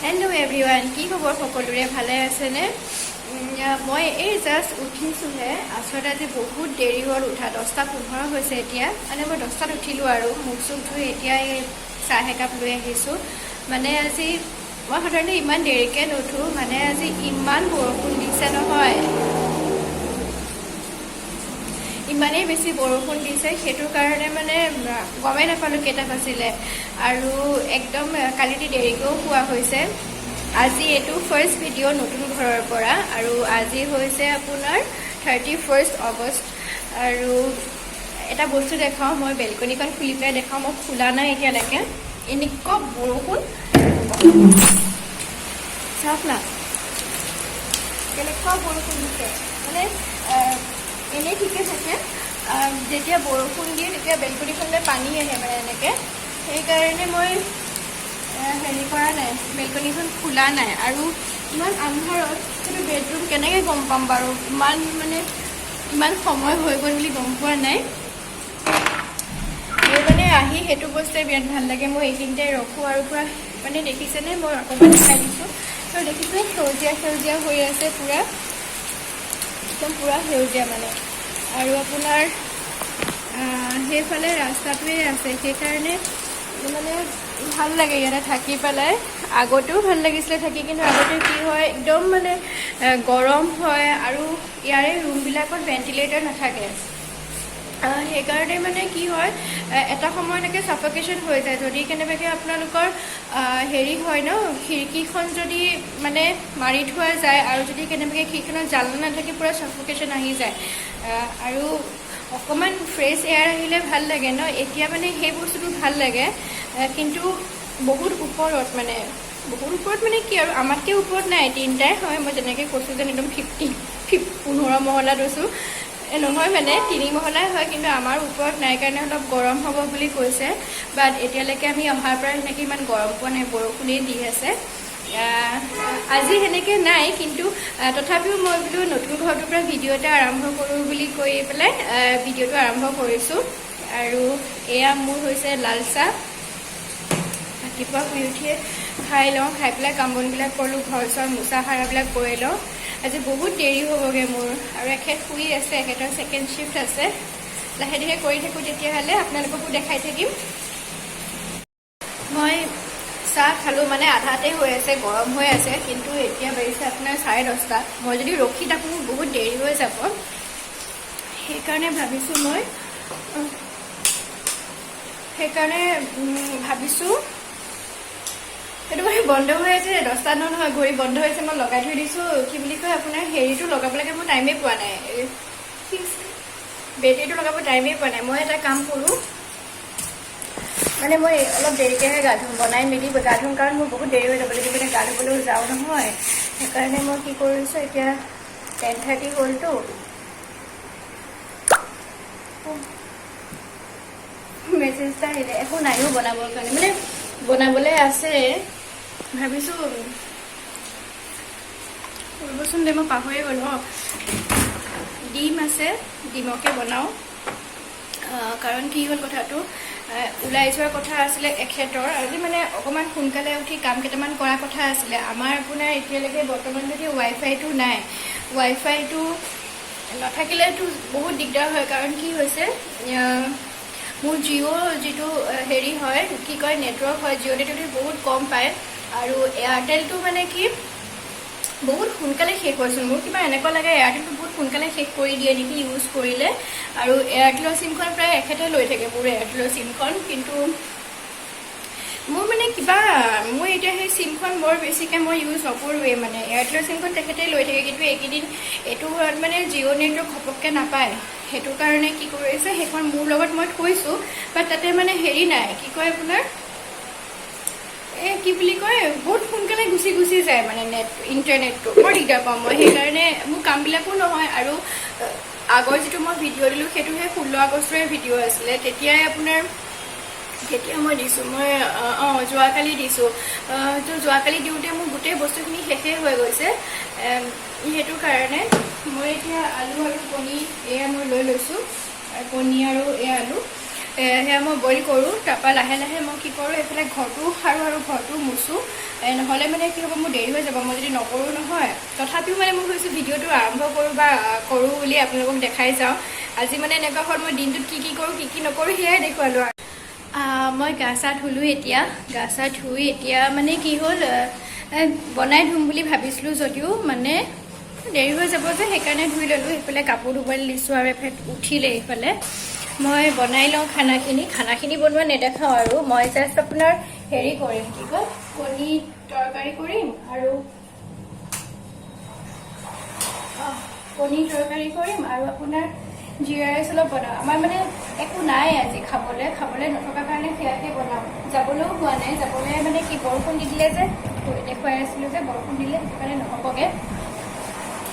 Hello' everyone, কি খবৰ সকলোৰে? ভালে আছেনে? মই এই জাষ্ট উঠিছোঁহে। আচলতে আজি বহুত দেৰি হ'ল উঠা, 10টা 15 হৈছে এতিয়া। মানে মই 10টাত উঠিলোঁ আৰু মুখ চুখ ধুই এতিয়া এই চাহ একাপ লৈ আহিছোঁ। মানে আজি মই সাধাৰণতে ইমান দেৰিকৈ নুঠোঁ। মানে আজি ইমান বৰষুণ দিছে নহয়, ইমানেই বেছি বৰষুণ দিছে, সেইটো কাৰণে মানে গমেই নাপালোঁ কেইটা বাজিলে। আৰু একদম কালি দেৰিকৈও শোৱা হৈছে। আজি এইটো ফাৰ্ষ্ট ভিডিঅ' নতুন ঘৰৰ পৰা আৰু আজি হৈছে আপোনাৰ 31 আগষ্ট। আৰু এটা বস্তু দেখাওঁ, মই বেলকনিখন খুলি পেলাই দেখাওঁ। মই খোলা নাই এতিয়ালৈকে। এনেকুৱা বৰষুণ, চাওক না কেনেকুৱা বৰষুণ দিছে। মানে এনেই ঠিকে থাকে, যেতিয়া বৰষুণ দিয়ে তেতিয়া বেলকনিখনলৈ পানী আহে। মানে এনেকৈ সেইকাৰণে মই হেৰি কৰা নাই, বেলকনিখন খোলা নাই। আৰু ইমান আন্ধাৰত সেইটো বেডৰুম কেনেকৈ গম পাম বাৰু? ইমান মানে ইমান সময় হৈ গ'ল বুলি গম পোৱা নাই। মোৰ মানে আহি সেইটো বস্তুৱে বিৰাট ভাল লাগে। মই এইখিনিতে ৰখোঁ আৰু পূৰা মানে দেখিছেনে, মই অকণমান দেখাই দিছোঁ। আৰু দেখিছে, সেউজীয়া সেউজীয়া হৈ আছে পূৰা, একদম পূৰা সেউজীয়া মানে। আৰু আপোনাৰ সেইফালে ৰাস্তাটোৱে আছে, সেইকাৰণে মানে ভাল লাগে ইয়াতে থাকি পেলাই। আগতেও ভাল লাগিছিলে থাকি, কিন্তু আগতে কি হয়, একদম মানে গৰম হয় আৰু ইয়াৰে ৰুমবিলাকত ভেণ্টিলেটৰ নাথাকে। সেইকাৰণে মানে কি হয়, এটা সময়লৈকে চাফকেশ্যন হৈ যায়। যদি কেনেবাকৈ আপোনালোকৰ হেৰি হয় ন, খিৰিকীখন যদি মানে মাৰি থোৱা যায় আৰু যদি কেনেবাকৈ খিৰিকীখনত জালনা নাথাকে, পূৰা চাফকেশ্যন আহি যায়। আৰু অকণমান ফ্ৰেছ এয়াৰ আহিলে ভাল লাগে ন? এতিয়া মানে সেই বস্তুটো ভাল লাগে। কিন্তু বহুত ওপৰত, মানে বহুত ওপৰত মানে কি আৰু, আমাতকৈ ওপৰত নাই, তিনিটাই হয়। মই যেনেকৈ কৈছোঁ যেন একদম 15 মহলাত আছোঁ, নহয়, মানে তিনি মহলাই হয়। কিন্তু আমাৰ ওপৰত নাই কাৰণে অলপ গৰম হ'ব বুলি কৈছে। বাট এতিয়ালৈকে আমি অহাৰ পৰা সেনেকৈ ইমান গৰম পোৱা নাই, বৰষুণেই দি আছে। আজি সেনেকৈ নাই, কিন্তু তথাপিও মই বোলো নতুন ঘৰটোৰ পৰা ভিডিঅ' এটা আৰম্ভ কৰোঁ বুলি কৈ পেলাই ভিডিঅ'টো আৰম্ভ কৰিছোঁ। আৰু এয়া মোৰ হৈছে লাল চাহ। ৰাতিপুৱা শুই উঠিয়ে খাই লওঁ, খাই পেলাই কাম বনবিলাক কৰোঁ, ঘৰ চৰ মোচা সাৰাবিলাক কৰি লওঁ। আজি বহুত দেৰি হ'বগৈ মোৰ। আৰু এখেত শুই আছে, এখেতৰ ছেকেণ্ড শ্বিফ্ট আছে। লাহে ধীৰে কৰি থাকোঁ তেতিয়াহ'লে, আপোনালোককো দেখাই থাকিম। মই চাহ খালোঁ, মানে আধাতে হৈ আছে, গৰম হৈ আছে। কিন্তু এতিয়া বাজিছে আপোনাৰ 10:30। মই যদি ৰখি থাকোঁ বহুত দেৰি হৈ যাব। সেইকাৰণে ভাবিছোঁ মই সেইকাৰণে ভাবিছোঁ সেইটো মানে বন্ধ হৈ আছে। 10টা নহয়, ঘড়ী বন্ধ হৈছে, মই লগাই থৈ দিছোঁ। কি বুলি কয় আপোনাৰ, হেৰিটো লগাবলৈকে মই টাইমেই পোৱা নাই। কি বেটেৰীটো লগাব টাইমেই পোৱা নাই। মই এটা কাম কৰোঁ, মানে মই অলপ দেৰিকৈহে গা ধুম, বনাই মেলি গা ধুম, কাৰণ মোৰ বহুত দেৰি হৈ যাব লাগিব। মানে গা ধুবলৈও যাওঁ নহয়, সেইকাৰণে মই কি কৰিছোঁ, এতিয়া 10:30 হ'লতো। মেছেজ এটা আহিলে। একো নাইও বনাবৰ কাৰণে, মানে বনাবলৈ আছে। ভাবিছোঁ, ৰ'বচোন দে, মই পাহৰি গ'লোঁ। অঁ, ডিম আছে, ডিমকে বনাওঁ। কাৰণ কি হ'ল কথাটো, ওলাই যোৱাৰ কথা আছিলে এখেতৰ আজি, মানে অকণমান সোনকালে উঠি কাম কেইটামান কৰা কথা আছিলে আমাৰ। আপোনাৰ এতিয়ালৈকে বৰ্তমানলৈকে ৱাই ফাইটো নাই। ৱাই ফাইটো নাথাকিলেতো বহুত দিগদাৰ হয়। কাৰণ কি হৈছে, মোৰ জিঅ' যিটো হেৰি হয়, কি কয়, নেটৱৰ্ক হয়, জিঅ' নেটৱৰ্কটো বহুত কম পায়। আৰু এয়াৰটেলটো মানে কি, বহুত সোনকালে শেষ হয়চোন। মোৰ কিবা এনেকুৱা লাগে এয়াৰটেলটো বহুত সোনকালে শেষ কৰি দিয়ে নেকি ইউজ কৰিলে। আৰু এয়াৰটেলৰ চিমখন প্ৰায় এখেতে লৈ থাকে, মোৰ এয়াৰটেলৰ চিমখন। কিন্তু মোৰ মানে কিবা, মই এতিয়া সেই চিমখন বৰ বেছিকৈ মই ইউজ নকৰোঁৱেই। মানে এয়াৰটেলৰ চিমখন তেখেতে লৈ থাকে, কিন্তু এইকেইদিন এইটো ঘৰত মানে জিঅ' নেটৱৰ্ক ঘপককৈ নাপায়। সেইটো কাৰণে কি কৰিছে, সেইখন মোৰ লগত মই থৈছোঁ, বাট তাতে মানে হেৰি নাই, কি কয় আপোনাৰ, এই কি বুলি কয়, বহুত সোনকালে গুচি গুচি যায় মানে নেট ইণ্টাৰনেটটো। বৰ দিগদাৰ পাওঁ মই, সেইকাৰণে মোৰ কামবিলাকো নহয়। আৰু আগৰ যিটো মই ভিডিঅ' দিলোঁ, সেইটো সেই 16 আগষ্টৰে ভিডিঅ' আছিলে। তেতিয়াই আপোনাৰ, কেতিয়া মই দিছোঁ, মই অঁ যোৱাকালি দিছোঁ। তো যোৱাকালি দিওঁতে মোৰ গোটেই বস্তুখিনি শেষেই হৈ গৈছে। সেইটো কাৰণে মই এতিয়া আলু আৰু কণী এয়া মই লৈ লৈছোঁ, কণী আৰু এয়া আলু। সেয়া মই বইল কৰোঁ। তাৰপৰা লাহে লাহে মই কি কৰোঁ, এইফালে ঘৰটোও সাৰোঁ আৰু ঘৰটোও মোচোঁ। নহ'লে মানে কি হ'ব, মোৰ দেৰি হৈ যাব মই যদি নকৰোঁ নহয়। তথাপিও মানে মই ভাবিছোঁ ভিডিঅ'টো আৰম্ভ কৰোঁ বা কৰোঁ বুলি আপোনালোকক দেখাই যাওঁ। আজি মানে এনেকুৱা হ'ল, মই দিনটোত কি কি কৰোঁ, কি কি নকৰোঁ, সেয়াই দেখুৱালোঁ আৰু। মই গা চা ধুলোঁ। এতিয়া গা চা ধুই এতিয়া মানে কি হ'ল, বনাই ধুম বুলি ভাবিছিলোঁ যদিও মানে দেৰি হৈ যাব যে, সেইকাৰণে ধুই ল'লোঁ। সেইফালে কাপোৰ ধুবলৈ দিছোঁ আৰু এফালে উঠিলে। এইফালে মই বনাই লওঁ খানাখিনি। খানাখিনি বনোৱা নেদেখাওঁ আৰু। মই জাষ্ট আপোনাৰ হেৰি কৰিম, কি কয়, কণী তৰকাৰী কৰিম আৰু কণী তৰকাৰী কৰিম আৰু আপোনাৰ জিৰা ৰাইচ অলপ বনাম। আমাৰ মানে একো নাই আজি খাবলৈ। খাবলৈ নথকাৰ কাৰণে সেয়াকে বনাম। যাবলৈও হোৱা নাই। যাবলৈ মানে কি, বৰষুণ দি দিলে যে, দেখুৱাই আছিলোঁ যে বৰষুণ দিলে, সেইটো কাৰণে নহ'বগৈ।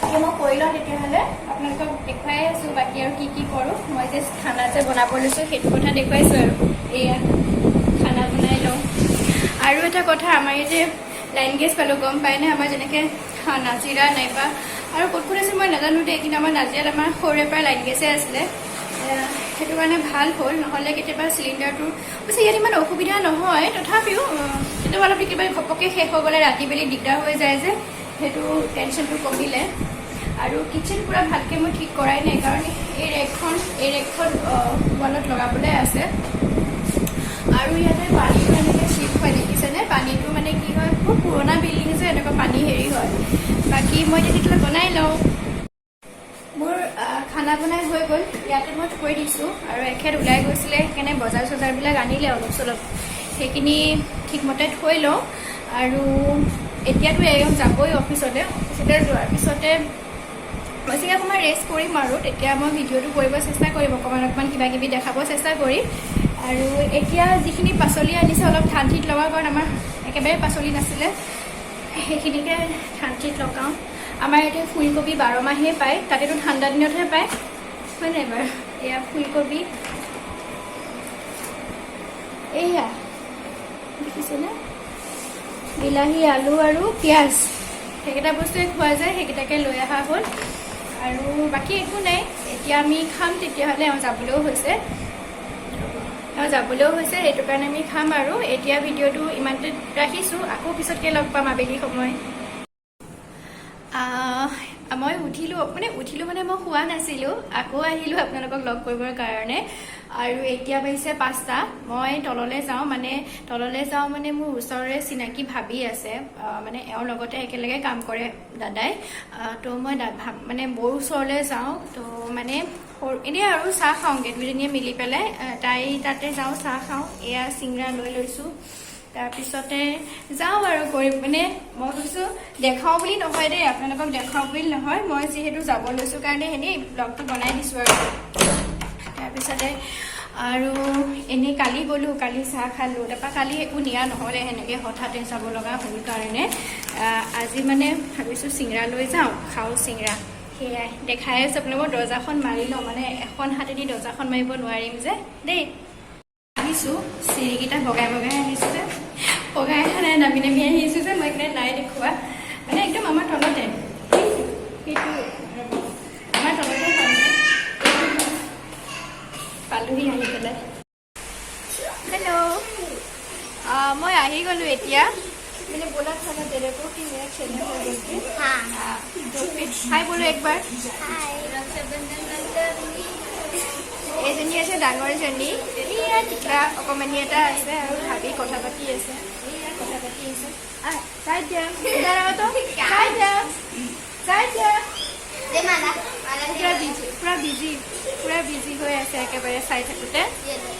এতিয়া মই কৰি লওঁ তেতিয়াহ'লে। আপোনালোকক দেখুৱাই আছোঁ বাকী আৰু কি কি কৰোঁ। মই যে খানা যে বনাব লৈছোঁ, সেইটো কথা দেখুৱাইছোঁ। আৰু এয়া খানা বনাই লওঁ। আৰু এটা কথা, আমাৰ ইয়াতে লাইন গেছ পালোঁ, গম পায়নে? আমাৰ যেনেকৈ নাজিৰা নাইবা আৰু ক'ত ক'ত আছে মই নাজানো দেই, কিন্তু আমাৰ নাজিৰাত আমাৰ সৰুৰে পৰা লাইন গেছে আছিলে। সেইটো কাৰণে ভাল হ'ল। নহ'লে কেতিয়াবা চিলিণ্ডাৰটো, অৱশ্যে ইয়াত ইমান অসুবিধা নহয়, তথাপিও কেতিয়াবা অলপ কেতিয়াবা ঘপককৈ শেষ হৈ গ'লে ৰাতি বেলি দিগদাৰ হৈ যায় যে, সেইটো টেনশ্যনটো কমিলে। আৰু কিটচেন পূৰা ভালকৈ মই ঠিক কৰাই নাই, কাৰণ এই ৰেকখন ৱালত লগাবলৈ আছে। আৰু ইয়াতে পানীটো এনেকৈ চিপ হয়, দেখিছেনে? পানীটো মানে কি হয়, বহুত পুৰণা বিল্ডিং যে, এনেকুৱা পানী হেৰি হয়। বাকী মই তেতিয়াহ'লে বনাই লওঁ। মোৰ খানা বনাই হৈ গ'ল। ইয়াতে মই থৈ দিছোঁ। আৰু এখেত ওলাই গৈছিলে, সেইকাৰণে বজাৰ চজাৰবিলাক আনিলে অলপ চলপ, সেইখিনি ঠিকমতে থৈ লওঁ। আৰু এতিয়াতো এওঁ যাবই অফিচলৈ। অফিচলৈ যোৱাৰ পিছতে মই চাগে অকণমান ৰেষ্ট কৰিম আৰু তেতিয়া মই ভিডিঅ'টো কৰিব চেষ্টা কৰিম, অকণমান অকণমান কিবা কিবি দেখাব চেষ্টা কৰিম। আৰু এতিয়া যিখিনি পাচলি আনিছে অলপ ঠান-ঠিত লগাওঁ, কাৰণ আমাৰ একেবাৰে পাচলি নাছিলে, সেইখিনিকে ঠান-ঠিত লগাওঁ। আমাৰ ইয়াতে ফুলকবি 12 মাহেই পায়, তাতেতো ঠাণ্ডা দিনতহে পায়, হয় নাই বাৰু? এয়া ফুলকবি, এয়া দেখিছেনে? বিলাহী, আলু আৰু পিঁয়াজ, সেইকেইটা বস্তুৱে খোৱা যায়, সেইকেইটাকে লৈ অহা হ'ল। আৰু বাকী একো নাই। এতিয়া আমি খাম তেতিয়াহ'লে। এওঁ যাবলৈও হৈছে, এওঁ যাবলৈও হৈছে, সেইটো কাৰণে আমি খাম। আৰু এতিয়া ভিডিঅ'টো ইমানতে ৰাখিছোঁ। আকৌ পিছতকৈ লগ পাম আবেলি সময়। মই উঠিলোঁ, মানে উঠিলোঁ মানে মই শোৱা নাছিলোঁ, আকৌ আহিলোঁ আপোনালোকক লগ কৰিবৰ কাৰণে। আৰু এতিয়া বাজিছে 5টা। মই তললৈ যাওঁ, মানে তললৈ যাওঁ মানে মোৰ ওচৰৰে চিনাকি ভাবি আছে, মানে এওঁৰ লগতে একেলগে কাম কৰে দাদাই। তো মই মানে বৌৰ ওচৰলৈ যাওঁ। তো মানে সৰু এনেই আৰু চাহ খাওঁগৈ দুইজনীয়ে মিলি পেলাই। তাই তাতে যাওঁ, চাহ খাওঁ। এয়া চিংৰা লৈ লৈছোঁ। তাৰপিছতে যাওঁ আৰু কৰি মানে মই ভাবিছোঁ দেখাওঁ বুলি নহয় দেই, আপোনালোকক দেখাওঁ বুলি নহয়, মই যিহেতু যাব লৈছোঁ কাৰণে এনেই ব্লগটো বনাই দিছোঁ আৰু। তাৰপিছতে আৰু এনেই কালি গ'লোঁ, কালি চাহ খালোঁ, তাৰপৰা কালি একো নিয়া নহ'লে, সেনেকৈ হঠাতে যাব লগা হ'ল কাৰণে। আজি মানে ভাবিছোঁ চিংৰা লৈ যাওঁ, খাওঁ চিংৰা। সেয়াই দেখাই আছোঁ আপোনালোকক। দৰ্জাখন মাৰি লওঁ, মানে এখন হাতেদি দৰ্জাখন মাৰিব নোৱাৰিম যে দেই। আহিছোঁ, চিৰিকেইটা বগাই বগাই আহিছোঁ যে, বগাই অহা নাই, নামি নামি আহিছোঁ যে, মই সেইকাৰণে নাই দেখুওৱা। মানে একদম আমাৰ তলতে সেইটো, ৰ'ব, আমাৰ তলতে হয়, মানে এইটো পালোহি আহি পেলাই। হেল্ল', মই আহি গ'লোঁ এতিয়া। मैंने बोला था ना तेरे को कि मेरा खेलने हो बोल के। हाँ। हाँ, तो फिर हाय बोलो एक बार। हाय। এইজনী আছে ডাঙৰজনী, এয়া টিকলা অকণমানি এটা আছে। আৰু ভাবি কথা পাতি আছে, এয়া কথা পাতি আছে। আহ, চাই দিয়া, ইধৰ আও তো, চাই দিয়া, চাই দিয়া। दे माला माला। পুৰা বিজি, পুৰা বিজি, পুৰা বিজি হৈ আছে একেবাৰে চাই থাকোঁতে। ये लो।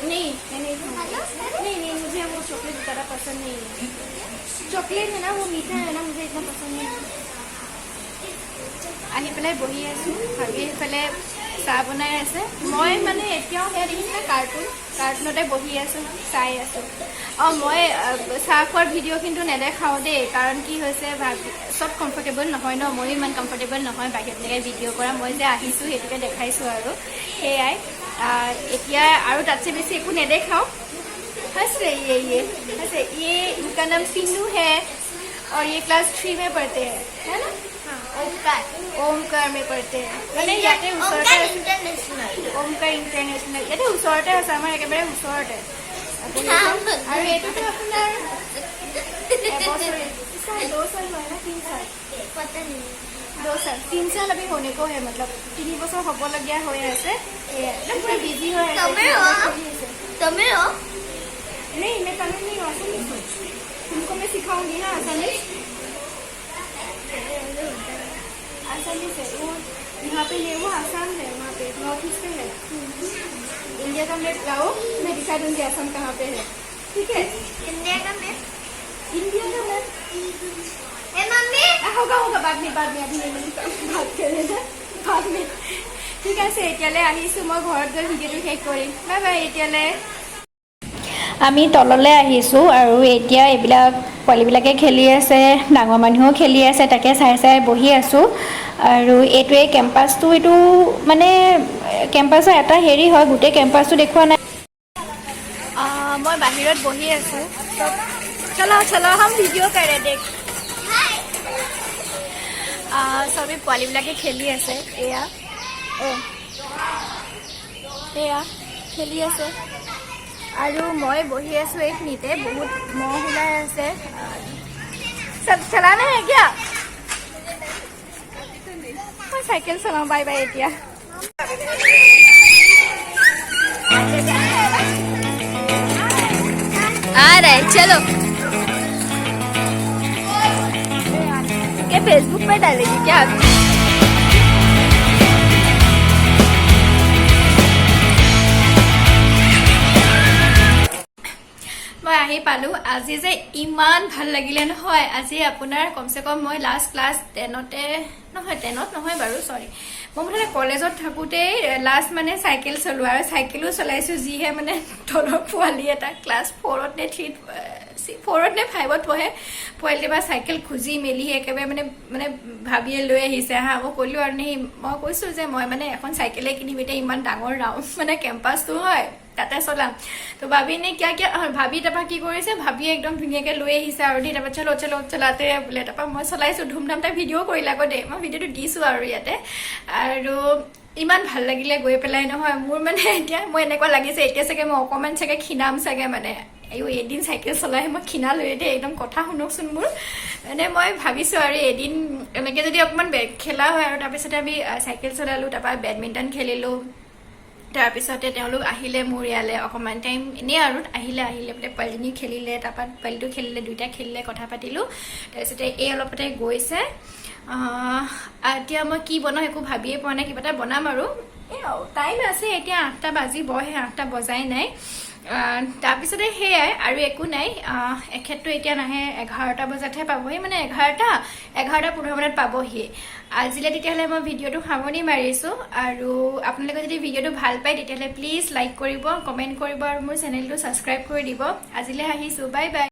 नहीं, मैं नहीं खाऊंगी। नहीं नहीं, मुझे वो चॉकलेट ज़्यादा पसंद नहीं है। चॉकलेट है ना, वो मीठा है ना, मुझे इतना पसंद नहीं है। আহি পেলাই বহি আছোঁ। ভাবি সেইফালে চাহ বনাই আছে। মই মানে এতিয়াও সেয়া দেখিছেনে, কাৰ্টুন, কাৰ্টুনতে বহি আছোঁ, চাই আছোঁ। অঁ, মই চাহ খোৱাৰ ভিডিঅ' কিন্তু নেদেখাওঁ দেই, কাৰণ কি হৈছে, ভাবি চব কমফৰ্টেবল নহয় ন, ময়ো ইমান কমফৰ্টেবল নহয় বাহিৰত এনেকৈ ভিডিঅ' কৰা। মই যে আহিছোঁ সেইটোকে দেখাইছোঁ আৰু সেয়াই। এতিয়া আৰু তাতছে বেছি একো নেদেখাওঁ। हंस रही है ये, हंस रही। ये इनका नाम पिन्नू है और ये क्लास 3 में पढ़ते हैं, है ना? ओमकार। ओमकार में पढ़ते हैं। মানে ইয়াতে ওচৰতে ओमकार আছে। इंटरनेशनल। ওমকাৰ ইণ্টাৰনেশ্যনেল ইয়াতে ওচৰতে আছে, আমাৰ একেবাৰে ওচৰতে। আৰু এইটোতো আপোনাৰ এবছৰ, इसका 2 साल हुआ है ना, 3 साल? पता नहीं। 2 साल, 3 साल अभी होने को है, मतलब 3 বছৰ হ'বলগীয়া হৈ আছে। এয়া একদম পুৰা বিজি হৈ আছে। তমিল हो? পঢ়ি আছে। तमिल हो? नहीं, मैं तमिल नहीं हूँ, असमीज हूँ। तुमको मैं सिखाऊंगी ना असमीज। असमीज है वो, यहाँ पे ये वो असम है, वहाँ पे नॉर्थ ईस्ट पे है। इंडिया का मैप लाओ, मैं दिखा दूंगी असम कहाँ पे है, ठीक है? इंडिया का मैप? इंडिया का मैप। ए मम्मी। होगा होगा, बाद में, बाद में, अभी नहीं। बात करें ना बाद में। ঠিক আছে, এতিয়ালৈ আহিছোঁ। মই ঘৰত গৈ ভিডিঅ'টো শেষ কৰিম। বাই বাই এতিয়ালৈ। আমি তললৈ আহিছোঁ আৰু এতিয়া এইবিলাক পোৱালিবিলাকে খেলি আছে, ডাঙৰ মানুহেও খেলি আছে, তাকে চাই চাই বহি আছোঁ। আৰু এইটোৱে কেম্পাছটো, এইটো মানে কেম্পাছৰ এটা হেৰি হয়, গোটেই কেম্পাছটো দেখুওৱা নাই। মই বাহিৰত বহি আছোঁ। चलो चलो, हम वीडियो करे, देख। চবেই পোৱালিবিলাকে খেলি আছে। এয়া অ' এয়া খেলি আছে আৰু মই বহি আছোঁ এইখিনিতে। বহুত মহ ওলাই আছে। सब चलाना है क्या? মই চাইকেল চলাওঁ। বাই বাই এতিয়া। आ रहा है, चलो। क्या फेसबुक पे डालेगी क्या? মই আহি পালোঁ। আজি যে ইমান ভাল লাগিলে নহয়। আজি আপোনাৰ কমচে কম মই লাষ্ট ক্লাছ 10তে, নহয়, 10ত নহয় বাৰু, চৰি, মই মুঠতে কলেজত থাকোঁতেই লাষ্ট মানে চাইকেল চলোৱা আৰু চাইকেলো চলাইছোঁ। যিহে মানে তলৰ পোৱালি এটা, ক্লাছ 4ত নে 3ত, 4ত নে 5ত পঢ়ে, পোৱালিটোৰ পৰা চাইকেল খুজি মেলি একেবাৰে মানে ভাবিয়ে লৈ আহিছে। হা, মই ক'লোঁ আৰু নেহি, মই কৈছোঁ যে মই মানে এখন চাইকেলে কিনিম এতিয়া, ইমান ডাঙৰ ৰাউণ্ড মানে কেম্পাছটো হয়, তাতে চলাম। তো भाभी ने क्या क्या, ভাবি তাৰপৰা কি কৰিছে, ভাবিয়ে একদম ধুনীয়াকৈ লৈ আহিছে আৰু দেই। তাৰপৰা चलो चलो, चलाते বোলে। তাৰপৰা মই চলাইছোঁ ধুমধাম। তাই ভিডিঅ' কৰিলে আকৌ দেই। মই ভিডিঅ'টো দিছোঁ আৰু ইয়াতে। আৰু ইমান ভাল লাগিলে গৈ পেলাই নহয়। মোৰ মানে এতিয়া মই এনেকুৱা লাগিছে, এতিয়া চাগে মই অকণমান চাগে ক্ষীণাম চাগে। মানে আইঅ, এদিন চাইকেল চলাই মই ক্ষীণালোৱে দেই একদম। কথা শুনকচোন মোৰ, মানে মই ভাবিছোঁ আৰু এদিন এনেকৈ যদি অকণমান খেলা হয়। আৰু তাৰপিছতে আমি চাইকেল চলালোঁ, তাৰপৰা বেডমিণ্টন খেলিলোঁ। তাৰপিছতে তেওঁলোক আহিলে মোৰ ইয়ালৈ অকণমান টাইম এনেই আৰু আহিলে, আহিলে বোলে পোৱালিজনী খেলিলে, তাৰপৰা পোৱালিটো খেলিলে, দুইটা খেলিলে, কথা পাতিলোঁ। তাৰপিছতে এই অলপতে গৈছে। এতিয়া মই কি বনাওঁ একো ভাবিয়ে পোৱা নাই। কিবা এটা বনাম আৰু। এই টাইম আছে, এতিয়া 8টা বাজিবহে, 8টা বজাই নাই। তাৰপিছতে সেয়াই আৰু একো নাই। এখেতটো এতিয়া নাহে, 11টা বজাতহে পাবহি, মানে 11:15 মানত পাবহি। আজিলৈ তেতিয়াহ'লে মই ভিডিঅ'টো সামৰণি মাৰিছোঁ। আৰু আপোনালোকে যদি ভিডিঅ'টো ভাল পায়, তেতিয়াহ'লে প্লিজ লাইক কৰিব, কমেণ্ট কৰিব আৰু মোৰ চেনেলটো ছাবস্ক্ৰাইব কৰি দিব। আজিলৈ আহিছোঁ, বাই বাই।